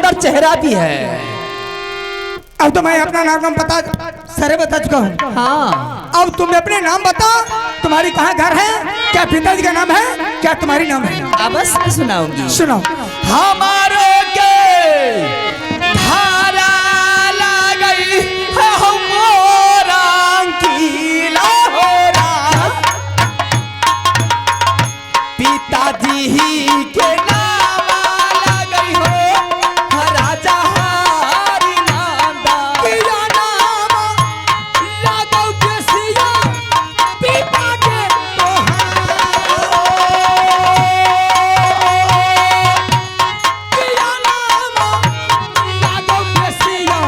सुंदर चेहरा भी है। अब तो मैं अपना नाम पता सारे बता चुका हूँ। हाँ, अब तुम अपने नाम बताओ, तुम्हारी कहाँ घर है, क्या पिताजी का नाम है, क्या तुम्हारी नाम है? अवश्य सुनाऊंगी। सुनाओ। हमारे के धारा लगई है मोरा किला हो पिताजी ही के नाम लगई हो राजा हरिनंदन। किया नाम लागौ केसिया पिता के तोहार। किया नाम लागौ केसिया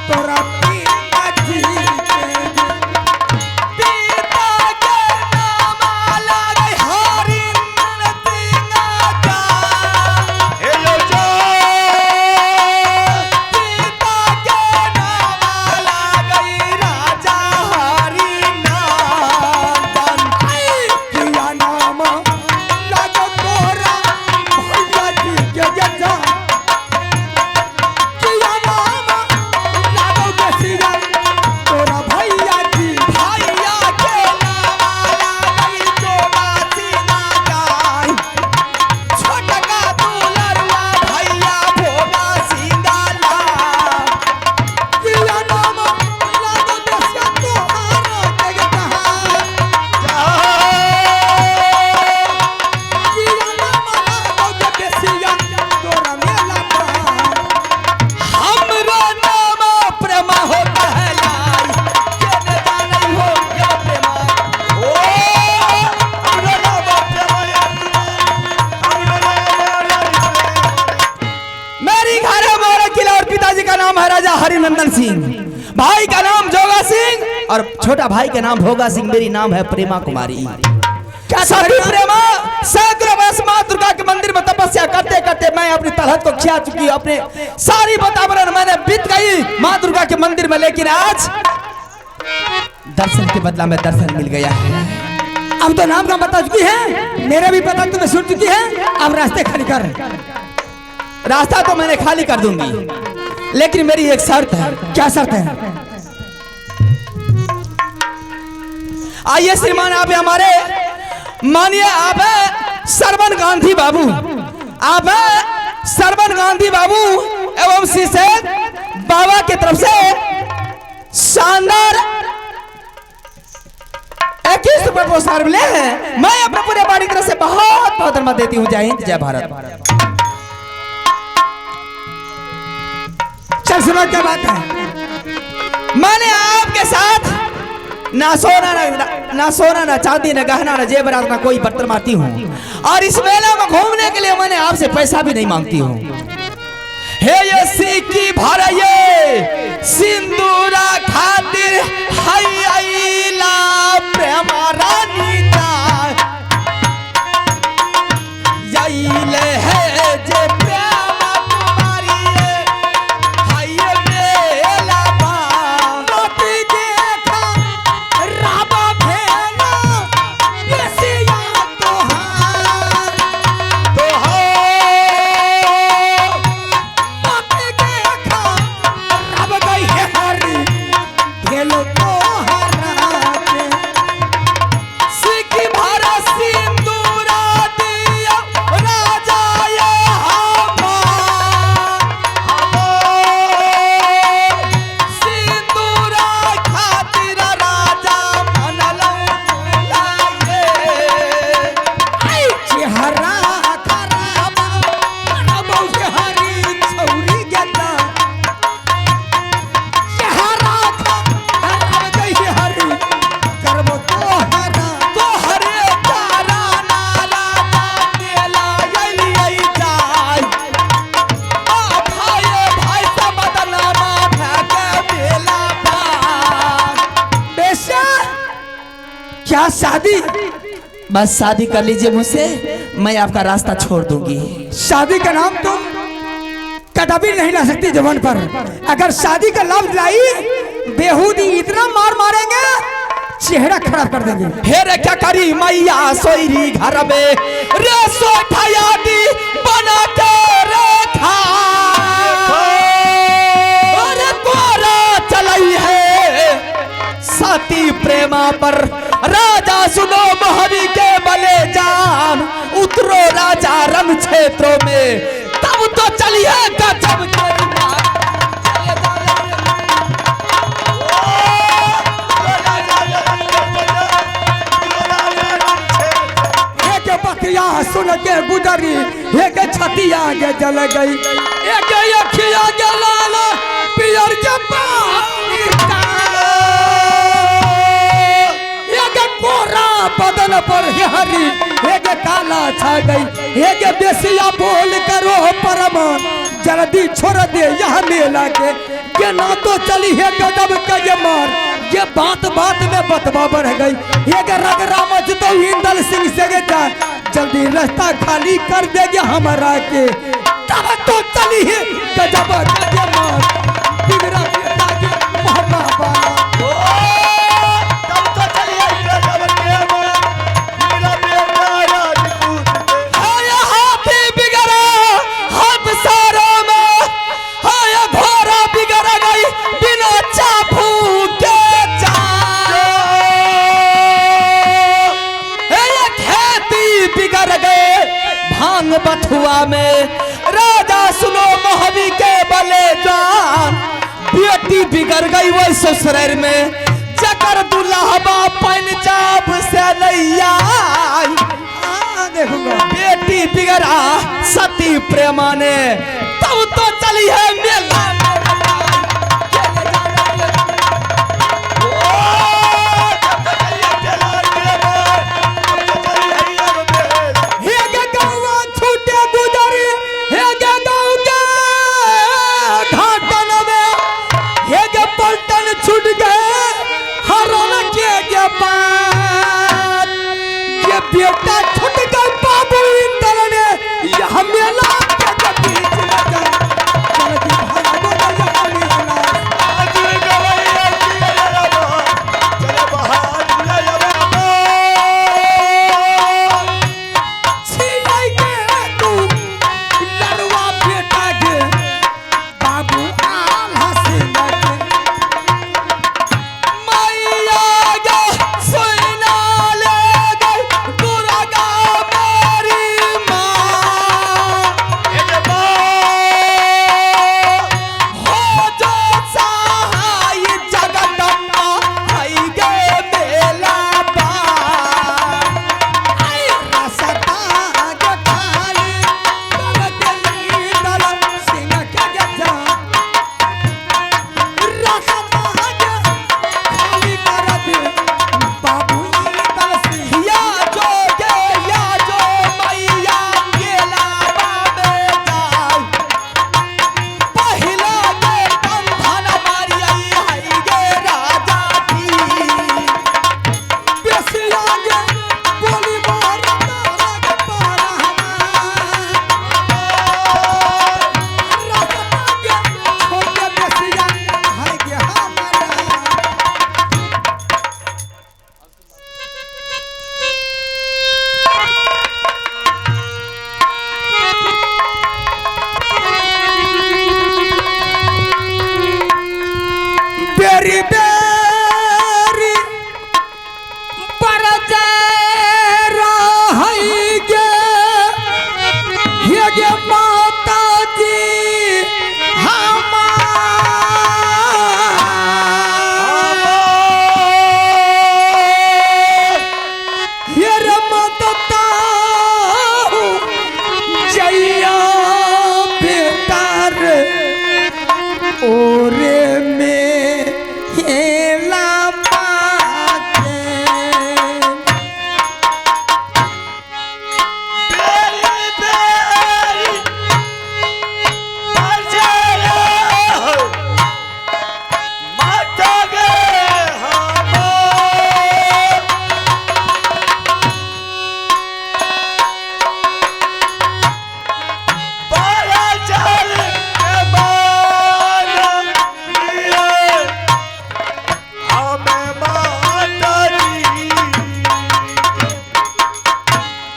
तोरा पिताजी के। पिता के नाम लगई हरिनंदन सिंह का। पिता के नाम लगई राजा हरिनंदन। किया नाम लागौ तोरा भैया जी के जजा। किया नाम लागौ केसिया तोरा भैया जी। भैया के नाम लगई तोरा सीना गाय। छोटका दुलरुआ भैया भोगा सिंगाला। किया नाम लागौ केसिया तोहार के जहा। किया नाम लागौ केसिया तोरा मेला पार। हमरो नाम प्रेमा हो कहलाई, के न जानई हो ये प्रेमा। ओ हमरो नाम प्रेमा मेरी घर है मोरा किला और पिताजी का नाम है राजा हरिनंदन सिंह, भाई का नाम जोगा सिंह और छोटा भाई का नाम भोगा सिंह। मेरी नाम है प्रेमा कुमारी। क्या सभी प्रेमा सैकड़ों वर्ष माँ दुर्गा के मंदिर में तपस्या करते करते मैं अपनी तलहट को खिया चुकी हूँ। अपने सारी वातावरण मैंने बीत गई माँ दुर्गा के मंदिर में, लेकिन आज दर्शन के बदला में दर्शन मिल गया है। अब तो नाम का बता चुकी है, मेरा भी पता तुम्हें सुन चुकी है। अब रास्ते खाली कर। रास्ता तो मैंने खाली कर दूंगी, लेकिन मेरी एक शर्त है। क्या शर्त है? आइए श्रीमान, आप हमारे मानिए, आप है सरवन गांधी बाबू, आप है सरवन गांधी बाबू एवं श्री बाबा की तरफ से शानदार 21 रुपए पुरस्कार मिले हैं। मैं अपने पूरे पार्टी की तरफ से बहुत बहुत धन्यवाद देती हूँ। जय हिंद, जय भारत। चल सुनो क्या बात है। मैंने आपके साथ ना सोना ना सोना ना चांदी ना गहना ना जेवरात ना कोई बर्तन मारती हूँ, और इस मेले में घूमने के लिए मैंने आपसे पैसा भी नहीं मांगती हूँ। हे ये सिक्की भर ये सिंदूरा खातिर हाय आईला प्रेमा रानी ता यईले है जे प्रेमा कुमारी हाय मेला बा। मोती देखा राबा भेला केसिया तोहार। मोती देखा रब गई है हरी भेलो तोहारा के। सिक्की भरा सिंदूरा दिया राजा ये हमार। सिंदूरा खातिर राजा मनलौ लागे। आई चेहरा खराब रब के हरी छौरी गेला। चेहरा खराब गई है हरी करबो तोहारा। तोहरे तारा नाला मेला यई जाय। आ भाई भाई सब बदनामा फेंके मेला पार। बेशा क्या शादी? बस शादी कर लीजिए मुझसे, मैं आपका रास्ता छोड़ दूंगी। शादी का नाम तुम कदापि नहीं ला सकती जवान पर। अगर शादी का लफ्ज लाई बेहूदी इतना मार मारेंगे चेहरा खराब कर देंगे। हे रे क्या करी मैया सोईरी घर में रे सोठाया दी बना के रखा। सती प्रेमा पर। राजा सुनो मोहरी के बले जान, उतरो राजा रण क्षेत्रों में, तब तो चलिए गजब के। एक बतिया सुन के गुजरी, एक छतिया के जल गई, एक अखिया के लाल पियर के पानी, एक कोरा बदन पर हरी, एक काला छा गई, एक बेसिया बोल करो परम जल्दी छोड़ दे यह मेला के, ये ना तो चली है गजब के मार, ये बात बात में बतवा बढ़ गई, एक रगरा मच तो इंदल सिंह से जा, जल्दी रास्ता खाली कर देंगे हमारा के, तब तो चली है गजब के मार, बिगड़ा बेटा के मोहब्बा वाला। तब तो चली है गजब के मार, बिगड़ा बेटा राजपूत के। हाय हाथी बिगड़ा हाथ सारा में, हाय घोड़ा बिगड़ गई बिना चाबू के जा, खेती बिगड़ गए भांग बथुआ में। राजा सुनो मोहबी के बले जान, बेटी बिगड़ गई वही ससुराल में, जकर दुल्हबा पंजाब से नैया, देखूंगा बेटी बिगड़ा सती प्रेमा ने, तब तो चली है मेला। हे गे गौवा छूटे गुजरी, हे गे गौ के घाटन में, हे गे पलटन छूट गए हरण के गे पार, ये बेटा छूट गए बाबू इंदल ने, यह मेला के बीच में जा, जल्दी भागो यह मेला। छिलाई के तू लड़वा बेटा के बाबू आल्हा से लगे। मैया गे सुना ले गई दुर्गा मेरी माँ, हो जो सहाय जगदम्बा आई गे मेला पार। आई रसता के खाली कर देली दल सिंह के जा, रसता के खाली कर दे बाबू दल सिंह। या जो गे या जो मैया गेला बाबे जाय, पहिला गे कंधन मारियाई हई गे राजा की। बेसिया गे बोली मोर तारा के पारा रसता के छोड़ के बेसिया हाय गे हमारा। बेरी बेरी बरजे रही गे, हे गे माता जी हमार, हे रे माता जैया बेकार ओरे में हेला पाके।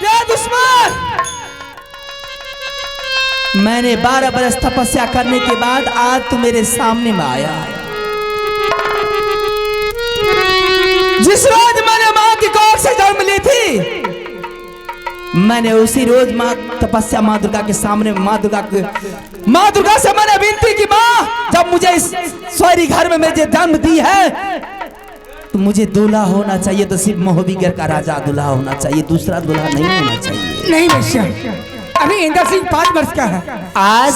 ये दुश्मन, मैंने 12 बरस तपस्या करने के बाद आज तू मेरे सामने में आया। की थी, मैंने उसी रोज माँ तपस्या माँ दुर्गा के सामने माँ दुर्गा से मैंने विनती की, माँ जब मुझे इस सोरी घर में मुझे जन्म दी है तो मुझे दूल्हा होना चाहिए, तो सिर्फ महोबीगढ़ का राजा दूल्हा होना चाहिए, दूसरा दूल्हा नहीं होना चाहिए। नहीं भैया, अभी इंद्र सिंह 5 वर्ष का है। आज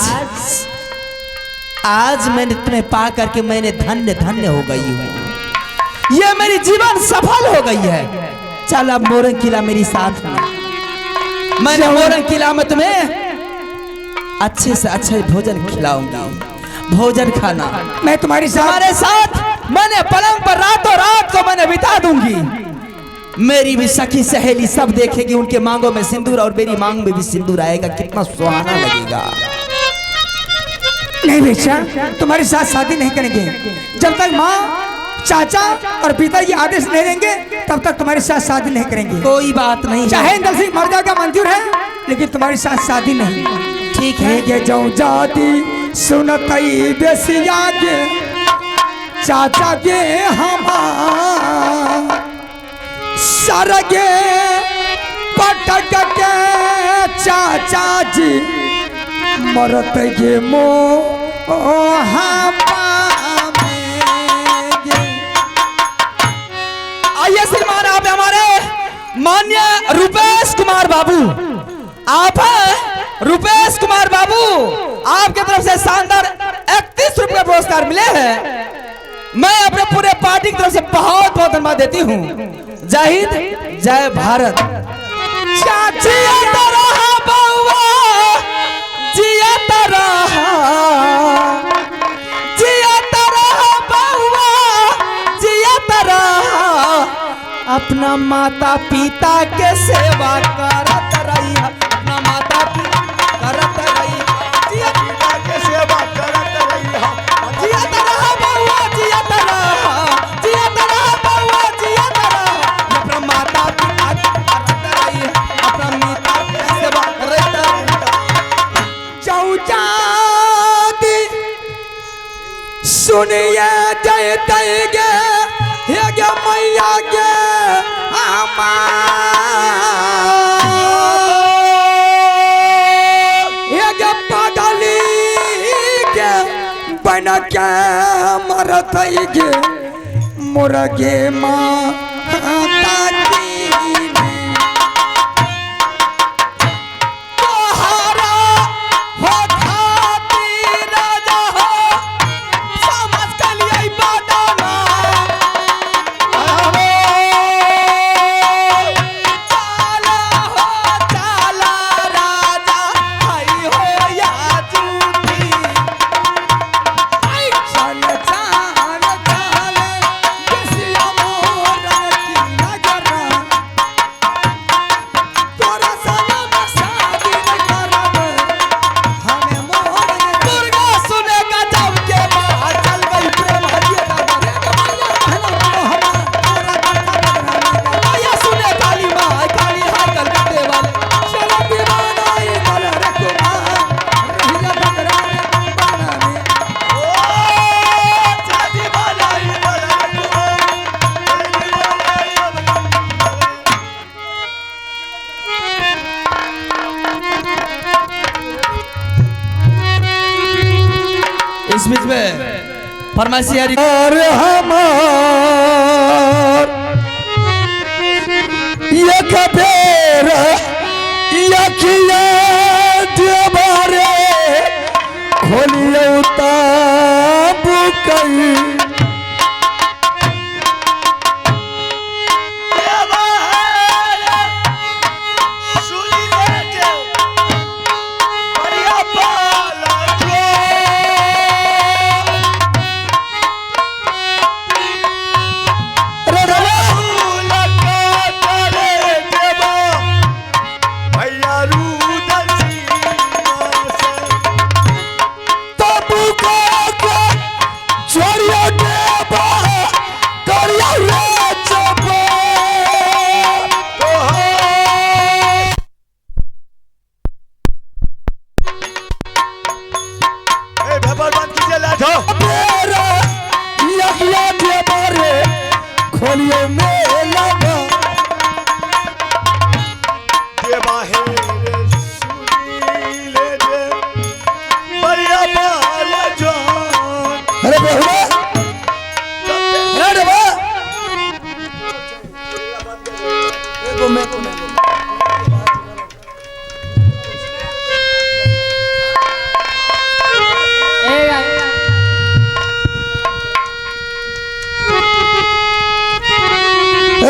आज मैंने तुम्हें पा करके मैंने धन्य धन्य हो गई हूँ, ये मेरी जीवन सफल हो गई है। चल अब मोरंग किला मेरी साथ में, मैंने मोरंग किला में तुम्हें अच्छे से अच्छे भोजन खिलाऊंगी, भोजन खाना मैं तुम्हारे साथ मैंने पलंग पर रातों रात को मैंने बिता दूंगी। मेरी भी सखी सहेली सब देखेगी, उनके मांगों में सिंदूर और मेरी मांग में भी सिंदूर आएगा, कितना सुहाना लगेगा। नहीं बेटा, तुम्हारे साथ शादी नहीं करेंगे जब तक माँ चाचा और पिता ये आदेश नहीं देंगे, तब तक तुम्हारे साथ शादी नहीं करेंगे। कोई बात नहीं, चाहे इंद्र सिंह मर जाएगा मंजूर है, लेकिन तुम्हारे साथ शादी नहीं। ठीक है। ये जाऊं जाती सुनतई बेसिया के चाचा के हमार सरगे पटक के चाचा जी मरत गे मोहा। आइए श्रीमान, आप हमारे मान्य रुपेश कुमार बाबू, आप हैं रुपेश कुमार बाबू, आपके तरफ से शानदार 31 रुपये पुरस्कार मिले हैं। मैं अपने पूरे पार्टी की तरफ से बहुत बहुत धन्यवाद देती हूँ। जय हिंद, जय भारत। जिया रहा बउआ, जिया रहा, जिया रहा बउआ, जिया रहा, अपना माता पिता के सेवा करत रही, अपना माता पिता करत रही, जिया पिता के सेवा करत रही, जिया रहा बउआ, जिया रहा, जिया रहा बउआ, जिया रहा, अपना माता पिता करत रही, अपना पिता के सेवा करत रही। चौचादी सुनिए जय तय गे हे गे मैया गे हे गे पागली के बन के मरत गे मुर्गे माता की। तोहरा हो खातिर राजा हो, समझ के लिए बदाना, चाला हो चाला राजा हई हो या झूठी। चल चल चल बेसिया मोरा की नगरा, तोरा सनम शादी न करब हमें मोर। दुर्गा सुनेगा जब के माँ चल गई प्रेम हरिये राजा। मैया सुने काली माँ, काली हाय कलकत्ते वाले। चलो दीवाना ई दल रे कुमार, रहिया बकरा रे बाना में। चाची बनाई बड़ा कुमार, इस बीच में फरमाइशी हरी और हमार एक बेर यखिया देवारे खोलियो ताबू कई। तबु को छोड़ियो देवा करियो रे चबा। बेरा यखिया देवारे खोलियो मेला।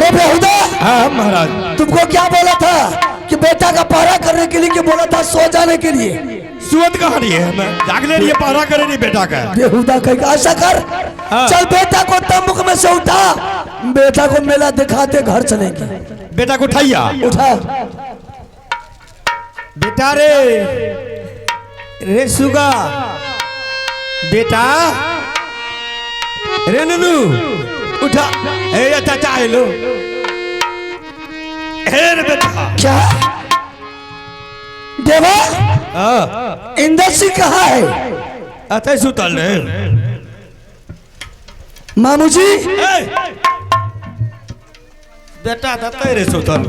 अरे बेहुदा, हाँ महाराज। तुमको क्या बोला था कि बेटा का पहरा करने के लिए, कि बोला था सो जाने के लिए? सुअत कहाँ रही है, मैं जाग ले रही है, पहरा करे नहीं बेटा का। बेहुदा कहीं ऐसा कर, हाँ। चल बेटा को तंबुक में से उठा, बेटा को मेला दिखाते घर चलेंगे। बेटा को उठाइया। उठा। बेटा रे, रे सुगा, बेटा रे ननू उठा। ए चाचा हेलो, हे रे बेटा। क्या देवा? हाँ। इंदर सिंह कहाँ है? अच्छा सुतल रे। मामू जी। बेटा तते रे सुतल।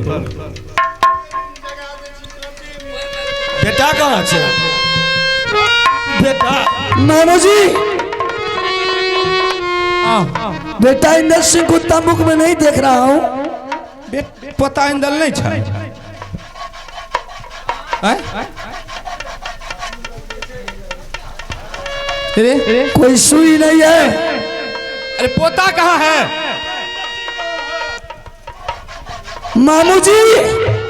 बेटा कहाँ छे? बेटा। मामू जी, बेटा इंदर सिंह को तंबुक में नहीं देख रहा हूँ। पोता इंदल नहीं छे? रे? कोई सुई नहीं है। अरे पोता कहाँ है? मामू जी।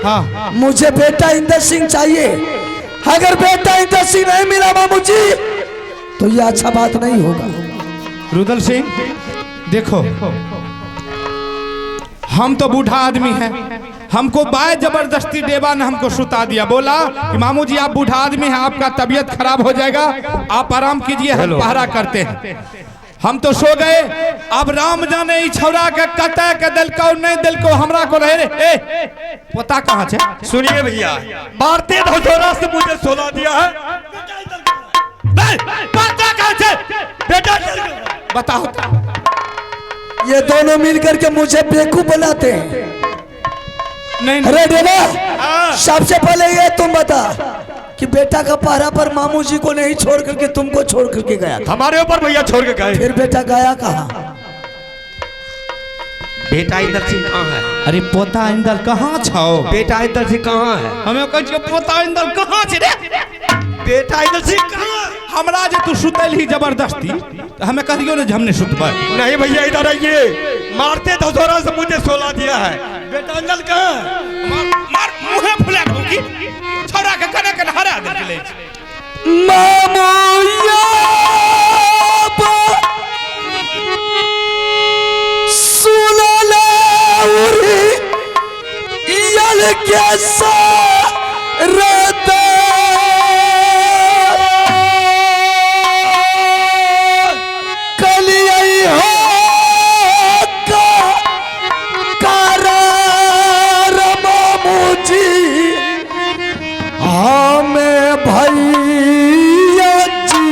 हाँ। मुझे बेटा इंदर सिंह चाहिए। अगर बेटा इंदर सिंह नहीं मिला मामू जी तो ये अच्छा बात नहीं होगा। रुदल सिंह देखो, हम तो बूढ़ा आदमी हैं, हमको बाय जबरदस्ती देवा ने हमको सुता दिया। बोला कि मामू जी आप बूढ़ा आदमी हैं, आपका तबीयत खराब हो जाएगा, आप आराम कीजिए, हम पहरा करते हैं। हम तो सो गए। अब राम जाने ई छौड़ा के कतय के दिलको नहीं दिलको, हमरा को रहे रे। ए पोता कहाँ छे? सुनिए भैया, मारते धोरा से मुझे सोला दिया है। पोता कहाँ छे? बेटा बताओ। ये दोनों मिलकर के मुझे बेवकूफ बनाते हैं। नहीं। अरे देवा, सबसे पहले ये तुम बता कि बेटा का पहरा पर मामू जी को नहीं छोड़ करके तुमको छोड़ करके गया था। हमारे ऊपर भैया छोड़ के गए। फिर बेटा गया कहाँ? बेटा इंदर सिंह कहाँ है? अरे पोता इंदल कहाँ छौ? बेटा इंदर सिंह कहाँ है? हमें कहै छियै पोता इंदल कहाँ छै रे? बेटा इंदर सिंह कहाँ? हमरा जे तू सुतल ही जबरदस्ती, तो हमें कहियो ने जे हमने सुतबै। नहीं भैया इधर आइए, मारते धोरा से मुझे सोला दिया है। बेटा इंदल कहाँ? मार मार मुहे फुला देबौ की छौड़ा के कने कने हरा देल छै। मामू कैसा कलियाई हो का करार मामू जी हमें भैया जी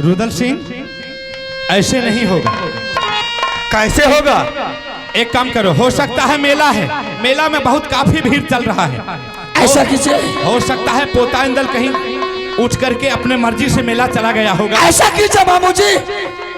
रुदल सिंह ऐसे नहीं होगा। कैसे होगा? एक काम करो, हो सकता है मेला है, मेला में बहुत काफी भीड़ चल रहा है, ऐसा किसे हो सकता है पोता इंदल कहीं उठ करके अपने मर्जी से मेला चला गया होगा। ऐसा कीजिए मामू जी,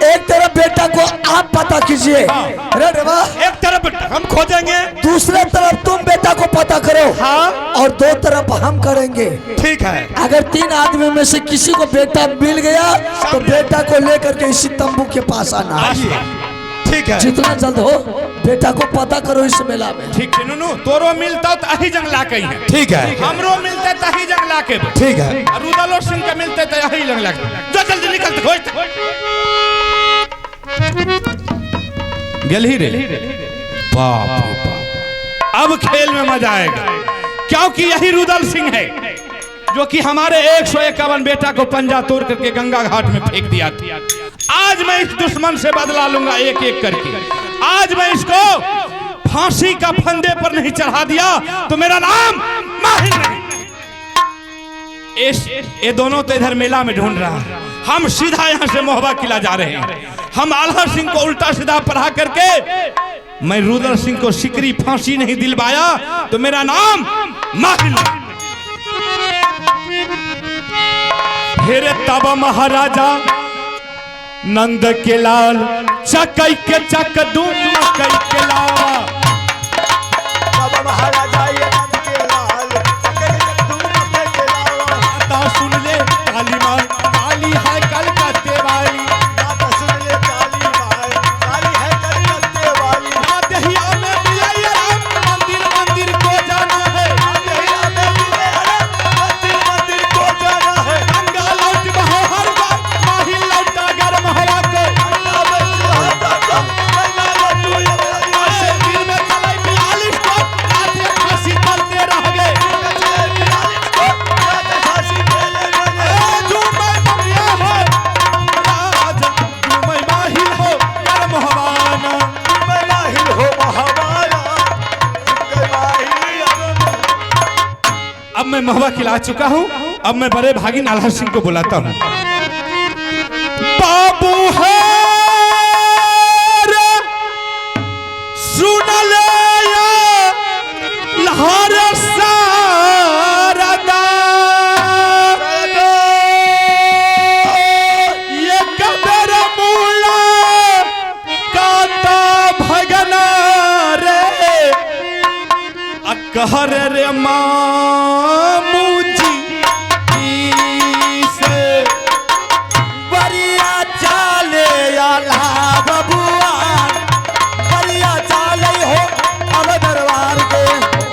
एक तरफ बेटा को आप पता कीजिए, अरे वाह, एक तरफ हम खोजेंगे, दूसरे तरफ तुम बेटा को पता करो, हाँ, और दो तरफ हम करेंगे। ठीक है। अगर तीन आदमी में से किसी को बेटा मिल गया तो बेटा को लेकर के इसी तंबू के पास आना। ठीक है। जितना जल्द हो बेटा को पता करो इस मेला में। ठीक है नुनू, तोरो मिलता तो अही जंगला के है। ठीक है। हमरो मिलते तो अही जंगला के। ठीक है। और रुदलो सिंह के मिलते तो अही जंगला के। जो जल्दी निकल तो घोष गेलही रे। बाप रे बाप, अब खेल में मजा आएगा, क्योंकि यही रुदल सिंह है जो कि हमारे 151 बेटा को पंजा तोड़ करके गंगा घाट में फेंक दिया था। आज मैं इस दुश्मन से बदला लूंगा एक एक करके। आज मैं इसको फांसी का फंदे पर नहीं चढ़ा दिया तो मेरा नाम माहिर नहीं। ये दोनों तो इधर मेला में ढूंढ रहा है, हम सीधा यहाँ से महोबा किला जा रहे हैं। हम आल्हा सिंह को उल्टा सीधा पढ़ा करके मैं रुदल सिंह को सिकरी फांसी नहीं दिलवाया तो मेरा नाम माहिर नहीं। हेरे तब महाराजा नंद के लाल चकई के चक दू मकई के लावा। बाबा महाराजा ये नंद के लाल चकई के चक दू मकई के लावा। माता सुन ले काली माँ काली है कलकत्ते वाली। माता सुन ले काली माँ काली है कलकत्ते वाली। ना दहिया में मिले राम मंदिर मंदिर को जाना है। ना दहिया में मिले राम मंदिर मंदिर को जाना है। गंगा लौट बहो हर बार माही लौटा गर्म हवा को। गंगा लौट बहो को गंगा लौट ऐसे दिन में चले 42 को रात फांसी चलते रह गए। चले 42 को रात फांसी चले रह गए। झूमै ममिया हो राजा झूमै माही हो गर्म हवाना। झूमै माही हो महावाना झूमै माही। अब मैं महुआ खिला चुका हूँ, अब मैं बड़े भागी आल्हा सिंह को बुलाता हूँ। बाबू है रे सुन ले या लहर सारदा। ये कदर मूला काता भगना रे अकहर रे मामू जी से। बरिया चाले आल्हा बबुआ बरिया चाले हो अब दरबार के।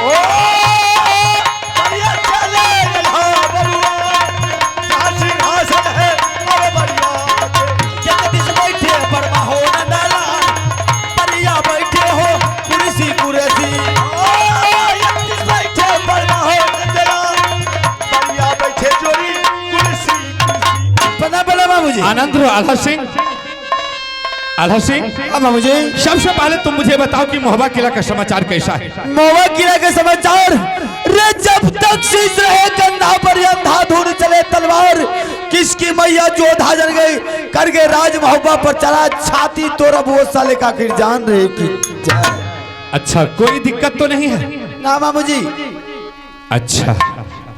ओ बरिया चाले आल्हा बबुआ जहाँ सिंहासन है अब बरिया के। जगदीश बैठे बर्मा हो नंदलाल बरिया बैठे हो कुर्सी कुर्सी। ओ जगदीश बैठे बर्मा हो नंदलाल बरिया बैठे जोरी कुर्सी कुर्सी। प्रणाम प्रणाम बाबूजी। आनंद रहो आल्हा सिंह। आल्हा सिंह हाँ बाबूजी। सबसे पहले तुम मुझे बताओ कि महोबा किला का समाचार कैसा है। महोबा किला का समाचार रे जब तक शीश रहे कंधा पर अंधाधुन चले तलवार। किसकी मैया जोधा जल गई करके राज महोबा पर चला छाती तोड़ब वो साले का आखिर जान रहे कि जाए। अच्छा, कोई दिक्कत तो नहीं है ना मामू जी? अच्छा,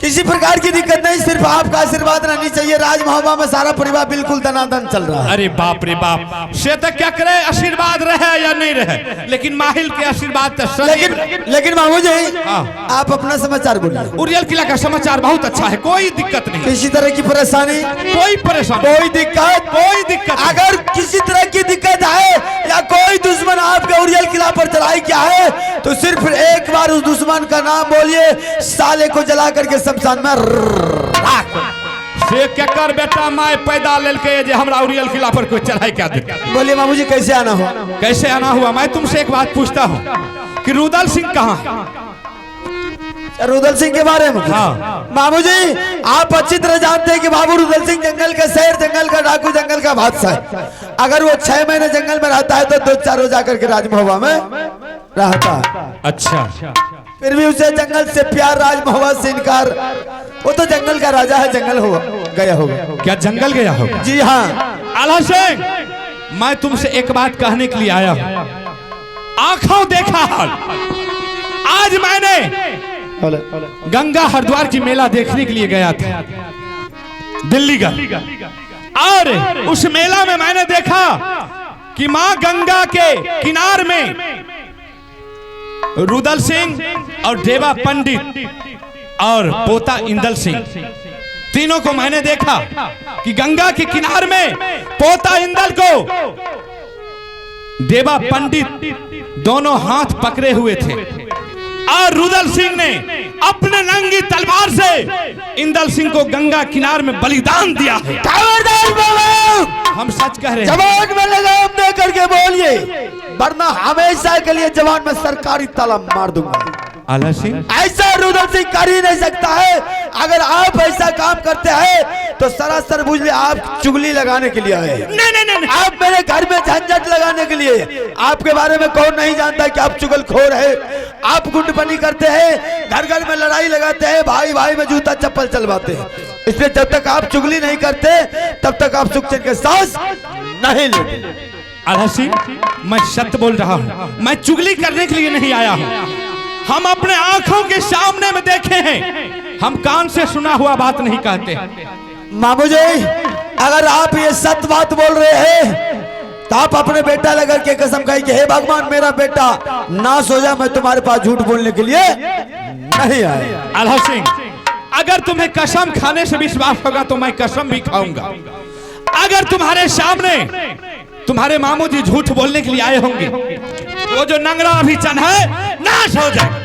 किसी प्रकार की दिक्कत नहीं, सिर्फ आपका आशीर्वाद रहनी चाहिए। राज महोबा में सारा परिवार बिल्कुल दनादन चल रहा है। अरे बाप रे बाप, से तो क्या करे, आशीर्वाद रहे या नहीं रहे, लेकिन माहिल के आशीर्वाद तो। लेकिन लेकिन मामू जी हाँ। आप अपना समाचार बोलिए। उरियल किला का समाचार बहुत अच्छा है, कोई दिक्कत नहीं, किसी तरह की परेशानी, कोई परेशानी, कोई दिक्कत, कोई दिक्कत। अगर किसी तरह की दिक्कत आए या कोई दुश्मन आपके उरियल किला पर चढ़ाई किया है तो सिर्फ एक बार उस दुश्मन का नाम बोलिए, साले को जला करके शमशान में राख। से केकर बेटा my पैदा लेलके जे हमरा उरियल किला पर कोई चढ़ाई क्या दे। बोलिए मामू जी कैसे आना हुआ? कैसे आना हुआ? मैं तुमसे एक बात पूछता हूँ कि रुदल सिंह कहाँ है? रुदल सिंह के बारे में? हाँ। मामू जी आप अच्छी तरह जानते हैं कि बाबू रुदल सिंह जंगल का शेर, जंगल का डाकू, जंगल का बादशाह है। अगर वो 6 महीने जंगल में रहता है तो 2-4 रोज आकर के राजमहोबा में रहता है। अच्छा, फिर भी उसे जंगल से प्यार, राजमहोबा से इनकार। वो तो जंगल का राजा है, जंगल हो गया होगा। क्या जंगल गया होगा? जी हाँ। आल्हा सिंह, मैं तुमसे एक बात कहने के लिए आया हूँ। आंखों देखा हाल, आज मैंने गंगा हरिद्वार की मेला देखने के लिए गया था, दिल्ली का, और उस मेला में मैंने देखा कि मां गंगा के किनार में रुदल सिंह और देवा पंडित और पोता इंदल सिंह, तीनों को मैंने देखा कि गंगा के किनार में पोता इंदल को देवा पंडित दोनों हाथ पकड़े हुए थे और रुदल सिंह ने अपने नंगी तलवार से इंदल सिंह को गंगा किनार में बलिदान दिया है। खबरदार बाबू, हम सच कह रहे हैं। जवान में लगाम दे करके बोलिए, वरना हमेशा के लिए जवान में सरकारी ताला मार दूंगा। आला सिंह, ऐसा रुदल सिंह कर ही नहीं सकता है। अगर आप ऐसा काम करते हैं तो सरासर बुझ ले आप चुगली लगाने के लिए आए हैं। नहीं नहीं नहीं, नहीं। आप मेरे घर में झंझट लगाने के लिए। आपके बारे में कौन नहीं जानता कि आप चुगलखोर हैं, आप गुंडबनी करते हैं, घर घर में लड़ाई लगाते हैं, भाई भाई में जूता चप्पल चलवाते हैं। इसलिए जब तक आप चुगली नहीं करते तब तक आप सुख चैन के सांस नहीं लेते। आला सिंह, मैं सत्य बोल रहा हूं, मैं चुगली करने के लिए नहीं आया हूं। हम अपने आंखों के सामने में देखे हैं, हम कान से सुना हुआ बात नहीं कहते। मामू जी, अगर आप ये सत्य बात बोल रहे हैं तो आप अपने बेटा लगा के कसम खाई कि हे भगवान, मेरा बेटा नाश हो जाए, मैं तुम्हारे पास झूठ बोलने के लिए नहीं आया। आल्हा सिंह, अगर तुम्हें कसम खाने से विश्वास होगा तो मैं कसम भी खाऊंगा। अगर तुम्हारे सामने तुम्हारे मामू जी झूठ बोलने के लिए आए होंगे, वो जो नंगरा अभिचन है नाश हो जाए।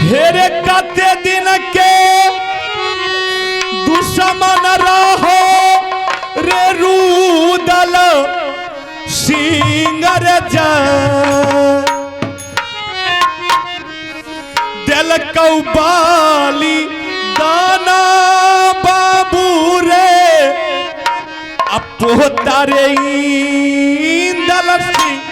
हेरे कते दिन के दुश्मन रहो रे रूदल सिंगर जा दिल कौबाली दाना बाबू रे अपोता रे इंदल सिंह।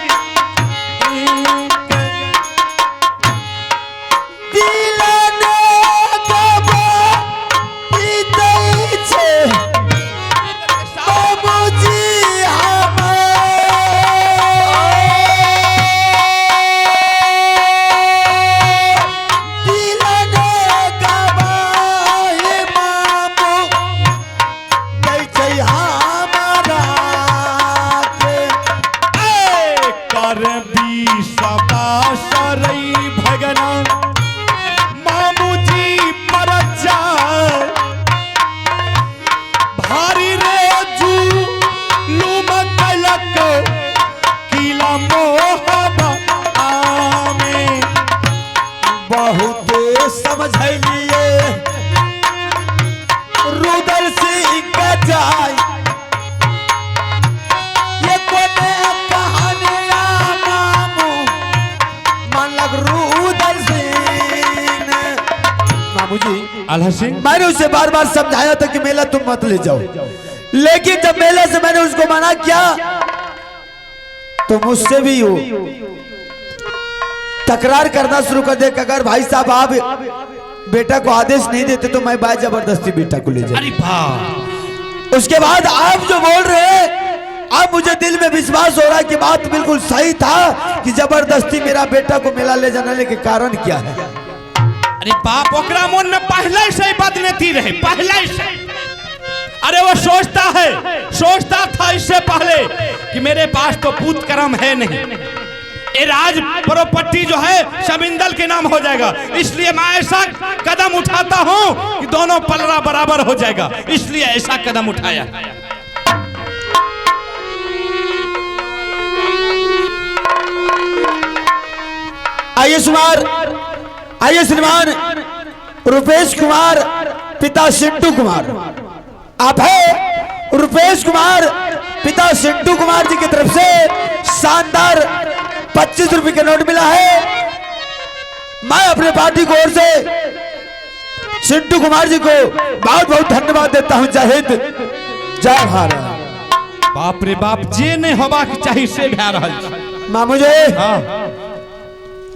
मैंने उसे बार बार समझाया था कि मेला तुम मत ले जाओ, लेकिन जब मेले से मैंने उसको मना किया तो मुझसे भी वो तकरार करना शुरू कर दे। अगर भाई साहब आप बेटा को आदेश नहीं देते तो मैं बाय जबरदस्ती बेटा को ले जाऊं। उसके बाद आप जो बोल रहे हैं, अब मुझे दिल में विश्वास हो रहा है कि बात बिल्कुल सही था कि जबरदस्ती मेरा बेटा को मेला ले जाने के कारण क्या है। अरे बाप, ओकरा मन में पहले से ही बदनीति रहे, पहले से। अरे वो सोचता है, सोचता था इससे पहले कि मेरे पास तो पूत कर्म है नहीं, ये राज प्रॉपर्टी जो है शमिंदल के नाम हो जाएगा, इसलिए मैं ऐसा कदम उठाता हूं कि दोनों पलड़ा बराबर हो जाएगा, इसलिए ऐसा कदम उठाया। आइए सुमार, आइए श्रीमान रुपेश कुमार पिता सिंटू कुमार, आप है रुपेश कुमार पिता सिंटू कुमार जी की तरफ से शानदार 25 रुपए का नोट मिला है। मैं अपने पार्टी की ओर से सिंटू कुमार जी को बहुत बहुत धन्यवाद देता हूं। जय हिंद, जय भारत। बाप रे बाप, जे नहीं होबा के चाही से भए रहल छै। मामू जी, हाँ।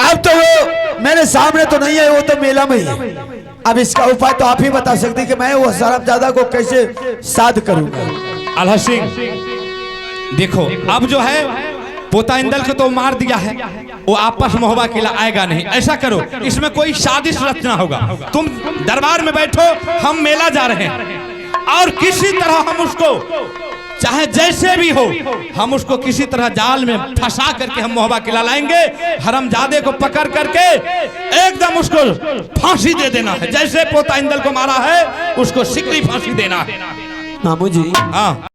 अब तो वो मेरे सामने तो नहीं है, वो तो मेला में ही है। अब इसका उपाय तो आप ही बता सकते कि मैं वो हरामजादा को कैसे साध करूंगा। आल्हा सिंह, देखो अब जो है पोता इंदल को तो मार दिया है, वो आपस में होवा के लिए आएगा नहीं। ऐसा करो, इसमें कोई साजिश रचना होगा। तुम दरबार में बैठो, हम मेला जा रहे हैं और किसी तरह हम उसको चाहे जैसे भी हो, हम उसको किसी तरह जाल में फंसा करके हम मोहबा किला लाएंगे। हरामजादे को पकड़ करके एकदम उसको फांसी दे देना है, जैसे पोता इंदल को मारा है उसको सिकड़ी फांसी देना है। मामू जी, हाँ।